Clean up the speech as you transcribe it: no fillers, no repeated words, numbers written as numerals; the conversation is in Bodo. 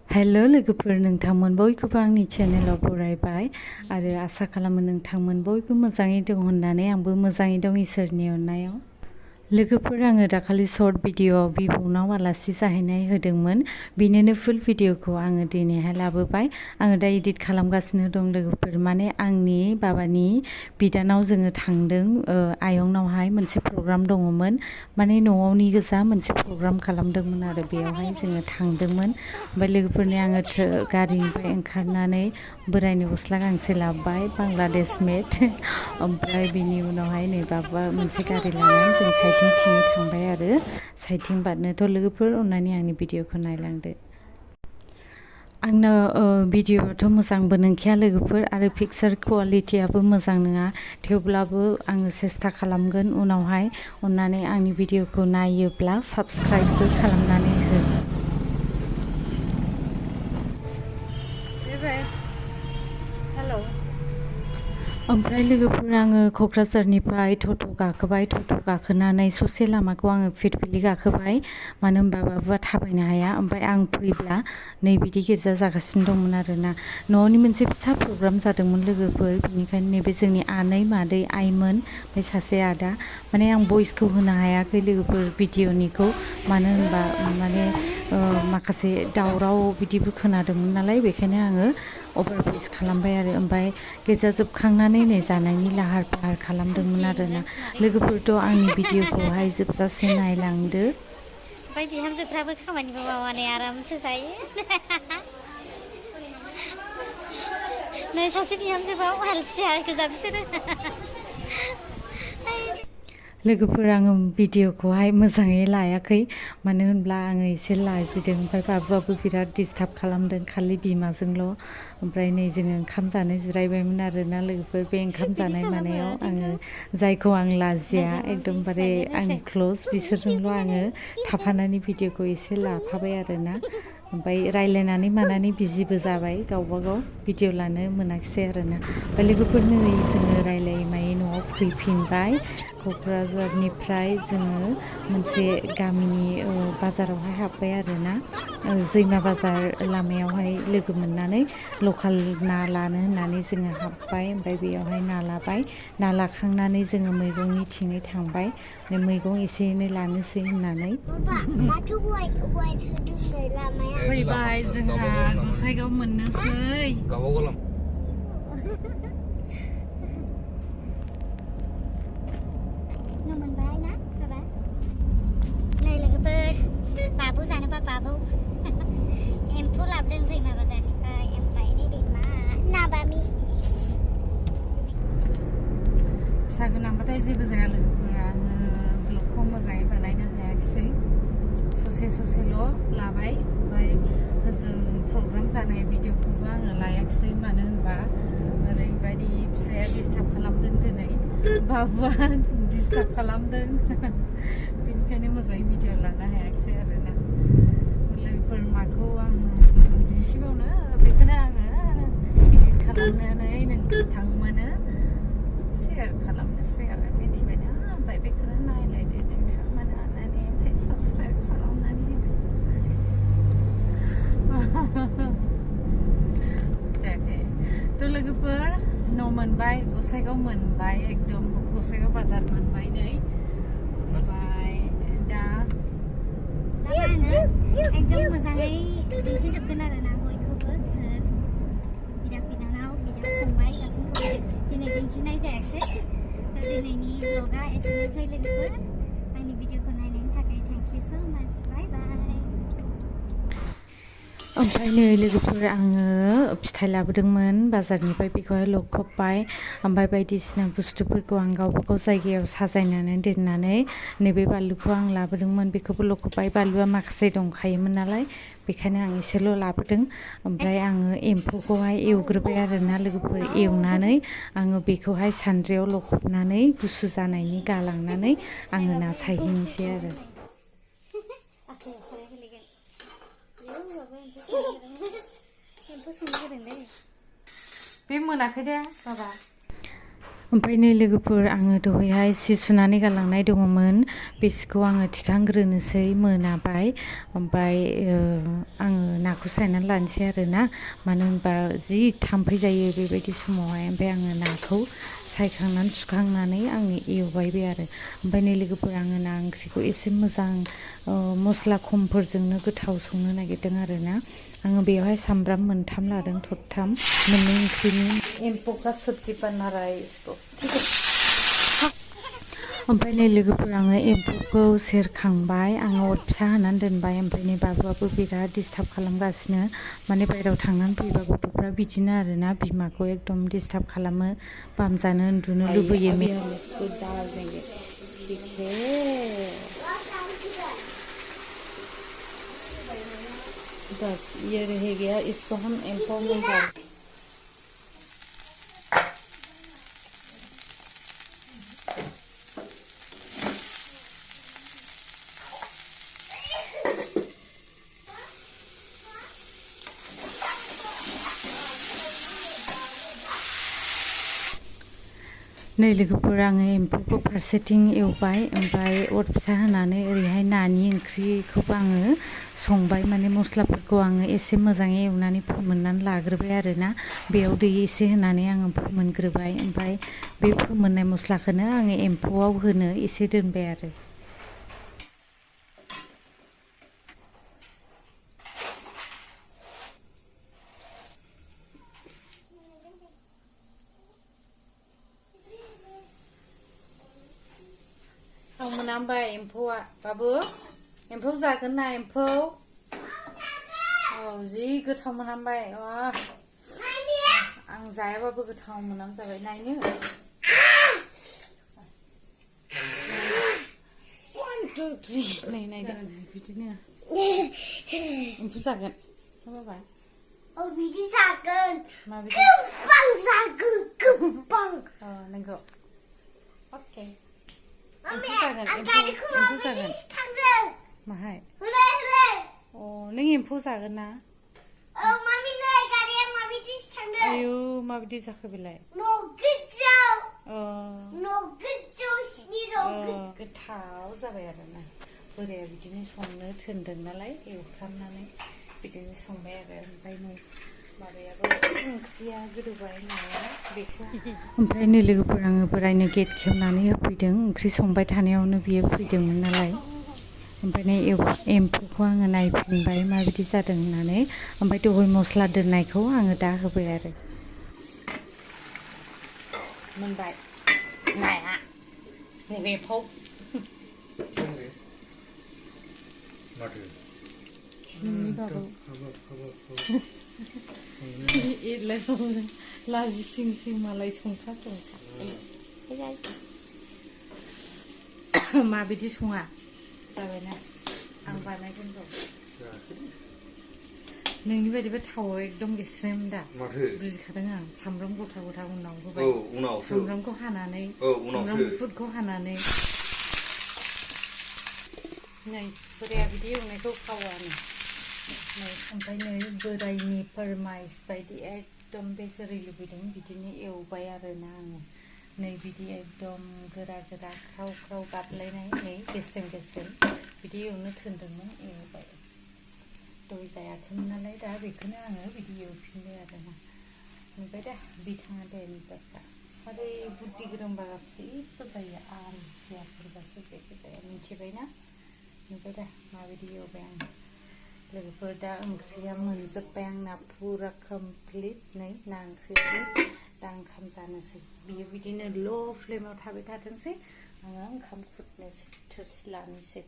हेलो लोगोफोर नोंथांमोन बयखौबो आंनि चेनेलाव बरायबाय आरो आसा खालामो नोंथांमोन बयबो मोजाङै दं होननानै आंबो मोजाङै दं इसोरनि अननायाव लोगोफोर आङो दाखालि शर्ट भिडिअआव बिबौनाव आलासि जाहैनाय होदोंमोन बिनिनो फुल भिडिअखौ आङो दिनैहाय लाबोबाय आङो दा एडिट खालामगासिनो दं लोगोफोर माने आंनि बाबानि बिदानाव जोङो थांदों आयंनावहाय मोनसे प्रग्राम दङमोन माने न'आवनि गोजा मोनसे प्रग्राम खालामदोंमोन आरो बेयावहाय जोङो थांदोंमोन ओमफ्राय लोगोफोरनि आङो गारिनिफ्राय ओंखारनानै बोरायनि गस्ला गांसे लाबोबाय बांलादेश मेड ओमफ्राय बिनि उनावहाय नै बाबा मोनसे गारि लानानै जों साइथिं थांबाय आरो साइथिं बारनोथ' लोगोफोर अननानै आंनि भिडिअखौ नायलांदो आंना भिडिअआथ' मोजांबो नंखाया लोगोफोर आरो पिक्चार क्वालिटियाबो मोजां नङा थेवब्लाबो आङो सेस्था खालामगोन उनावहाय अननानै आंनि भिडिअखौ नायोब्ला साबस्क्राइबबो खालामनानै हो ओमफ्राय लोगोफोर आङो क'क्राझारनिफ्राय टट' गाखोबाय टट' गाखोनानै ससे लामाखौ आङो फिरफिलि गाखोबाय मानो होनबा बाबुआ थाबायनो हाया ओमफ्राय आं फैब्ला नै बिदि गिर्जा जागासिनो दंमोन आरोना न'नि मोनसे फिसा प्रग्राम जादोंमोन लोगोफोर बेनिखायनो नैबे जोंनि आनै मादै आइमोन ओमफ्राय सासे आदा माने आं भइसखौ होनो हायाखै लोगोफोर भिडिअनिखौ मानो होनबा माने माखासे दावराव बिदिबो खोनादोंमोन नालाय बेखायनो आङो अभार भइस खालामबाय आरो ओमफ्राय गिर्जा जोबखांनानै नै जानायनि लाहार फाहार खालामदोंमोन आरोना लोगोफोरथ' आंनि भिडिअखौहाय जोबजासे नायलांदो ओमफ्राय बिहामजोफ्राबो खामानिबो मावनानै आरामसो जायो नै सासे बिहामजोफ्रा अलसिया गोजा बिसोरो लोगोफोर आङो भिडिअखौहाय मोजाङै लायाखै मानो होनब्ला आङो एसे लाजिदों ओमफ्राय बाबुआबो बिराद डिस्टार्ब खालामदों खालि बिमाजोंल' ओमफ्राय नै जोङो ओंखाम जानो जिरायबायमोन आरोना लोगोफोर बे ओंखाम जानाय मानायाव आङो जायखौ आं लाजिया एकदमबारे आंनि क्ल'ज बिसोरजोंल' आङो थाफानानै भिडिअखौ एसे लाफाबाय आरोना ओमफ्राय रायलायनानै मानानै बिजिबो जाबाय गावबा गाव भिडिअ लानो मोनाखिसै आरोना ओमफ्राय लोगोफोर नै जोङो रायलायै मायै न'आव फैफिनबाय क'क्राझारनिफ्राय जोङो मोनसे गामिनि बाजारावहाय हाबबाय आरोना जैमा बाजार लामायावहाय लोगो मोननानै लकेल ना लानो होननानै जोङो हाबबाय ओमफ्राय बेयावहाय ना लाबाय ना लाखांनानै जोङो मैगंनि थिङै थांबाय मैगं एसे एनै लानोसै होननानै फैबाय जोंहा गसाइगाव मोननोसै बाबु जानोबा बाबु एम्फौ लाबोदों जैमा बाजारनिफ्राय ओमफ्राय नैबे मा ना बामि सागोन नांबाथाय जेबो जाया लोगोफोर आङो ब्लगखौ मोजाङै बानायनो हायाखिसै ससेल' लाबाय ओमफ्राय होजों प्रग्राम जानाय भिडिअखौबो आङो लायाखिसै मानो होनबा ओरैबायदि फिसाया डिस्टार्ब खालामदों दिनै बाबुआ डिस्टार्ब खालामदों बेनिखायनो मोजाङै भिडिअ लानो हायाखिसै आरोना लोगोफोर माखौ आं दिन्थिबावनो बेखौनो आङो एडिट खालामनानै नोंथांमोननो शेयार खालामनोसै आरो मिथिबायना ओमफ्राय बेखौनो नायलायदो नोंथांमोना अननानै ओमफ्राय साबस्क्राइब खालामनानै होदो जायाखै थ' लोगोफोर न' मोनबाय गसाइगाव मोनबाय एकदम गसाइगाव बाजार मोनबाय नै ओमफ्राय दा एकदम मोजाङै दिन्थिजोबगोन आरोना बयखौबो सोर बिदा बिनानाव बिदा फंबाय गासैखौबो दिनै दिन्थिनाय जायासै दिनैनि ब्लगा एसेनोसै लोगोफोर आंनि भिडिअखौ नायनायनि थाखाय थेंक इउ स' माच बाय बाय ओमफ्राय नै लोगोफोर आङो फिथाइ लाबोदोंमोन बाजारनिफ्राय बेखौहाय लखबबाय ओमफ्राय बायदिसिना बुस्थुफोरखौ आं गावबा गाव जायगायाव साजायनानै दोननानै नैबे बानलुखौ आं लाबोदोंमोन बेखौबो लखबबाय बानलुआ माखासे दंखायोमोन नालाय बेखायनो आं एसेल' लाबोदों ओमफ्राय आङो एम्फौखौहाय एवग्रोबाय आरोना लोगोफोर एवनानै आङो बेखौहाय सान्द्रियाव लखबनानै गुसु जानायनि गालांनानै आङो ना सायहैनोसै आरो बे मोनाखै दे बाबा ओमफ्राय नै लोगोफोर आङो दहायहाय सि सुनानै गालांनाय दङमोन बे सिखौ आङो थिखांग्रोनोसै मोनाबाय ओमफ्राय आङो नाखौ सायनानै लानोसै आरोना मानो होनबा जि थाम्फै जायो बेबायदि समावहाय ओमफ्राय आङो नाखौ सायखांनानै सुखांनानै आङो एवबायबो आरो ओमफ्राय नै लोगोफोर आङो ना ओंख्रिखौ एसे मोजां मस्ला खमफोरजोंनो गोथाव संनो नागिरदों आरोना आङो बेवहाय सामब्राम मोनथाम लादों थरथाम मोननै ओंख्रिनि एम्फौ का सब्जी बना रहा है इसको ओमफ्राय नै लोगोफोर आङो एम्फौखौ सेरखांबाय आङो अर फिसा होनानै दोनबाय ओमफ्राय नै बाबुआबो बिराद डिस्टार्ब खालामगासिनो माने बायहेरायाव थांनानै फैबा गथ'फ्रा बिदिनो आरोना बिमाखौ एकदम डिस्टार्ब खालामो बामजानो उन्दुनो लुबैयो बस ये रहेगा इसको हम एम्फौ में डाल नै लोगोफोर आङो एम्फौखौ फारसेथिं एवबाय ओमफ्राय अर फिसा होनानै ओरैहाय नानि ओंख्रिखौबो आङो संबाय माने मस्लाफोरखौ आङो एसे मोजाङै एवनानै फोमोननानै लाग्रोबाय आरोना बेयाव दै एसे होनानै आङो फोमोनग्रोबाय ओमफ्राय बे फोमोननाय मस्लाखौनो आङो एम्फौआव होनो एसे दोनबाय आरो मोनामबाय एम्फौआ बाबु एम्फौ जागोन ना एम्फौ जि गोथाव मोनामबाय आं जायाबाबो गोथाव मोनामजाबाय नायनो नै नायदो बिदिनो एम्फौ जागोन बाबाय बिदि जागोन माबायदि गोबां जागोन गोबां नंगौ अके Mami, एम्फौ जागोन माहाय नों एम्फौ जागोन ना Mami नै गारिया माबायदिसो थांदों आयौ माबायदि जाखो बेलाय गोथाव जाबाय आरोना बोराया बिदिनो संनो थोनदों नालाय एवफ्रामनानै बिदिनो संबाय आरो ओमफ्राय नै माबायाबो ओंख्रिया गोदौबाय नाया बेखौ ओमफ्राय नै लोगोफोर आङो बोरायनो गेट खेवनानै होफैदों ओंख्रि संबाय थानायावनो बियो फैदोंमोन नालाय ओमफ्राय नै एम्फौखौ आङो नायफिनबाय माबायदि जादों होननानै ओमफ्राय दहाय मस्ला दोननायखौ आङो दा होबाय आरो मोनबाय नाया नैबे एम्फौ लाजि सिं सिं मालाय संखा माबायदि सङा जाबायना आं बानायगोन र' नोंनि बायदिबा थावआव एकदम गेस्रेम दा बुजिखादों आं सामब्राम गथा गथा उनाव होबाय सामब्रामखौ हानानै सामब्राम गुफुरखौ हानानै नै बोराया बिदि एवनायखौ खावानो ओमफ्राय नै बोरायनि फरमाइस बायदि एकदम बे जेरै लुबैदों बिदिनो एवबाय आरोना आङो नै बिदि एकदम गोरा गोरा ख्राव ख्राव गाबलायनाय नै गेस्रेम गेस्रेम बिदि एवनो थोनदोंमोन एवबाय दय जायाखैमोन नालाय दा बेखौनो आङो बिदि एवफिनबाय आरोना नुबाय दा बिथाङा डेन्जारखा आरो बुद्धि गोरोंबा गासैबो जायो आलसियाफोरबासो जेबो जाया मिथिबायना नुबाय दा माबायदि एवबाय आं लोगोफोर दा ओंख्रिया मोनजोब्बाय आंना फुरा कमप्लिट नै ना ओंख्रियाबो दा ओंखाम जानोसै बियो बिदिनो ल' फ्लेमाव थाबाय थाथोंसै आङो ओंखाम खुरनोसै थोरसि लानोसै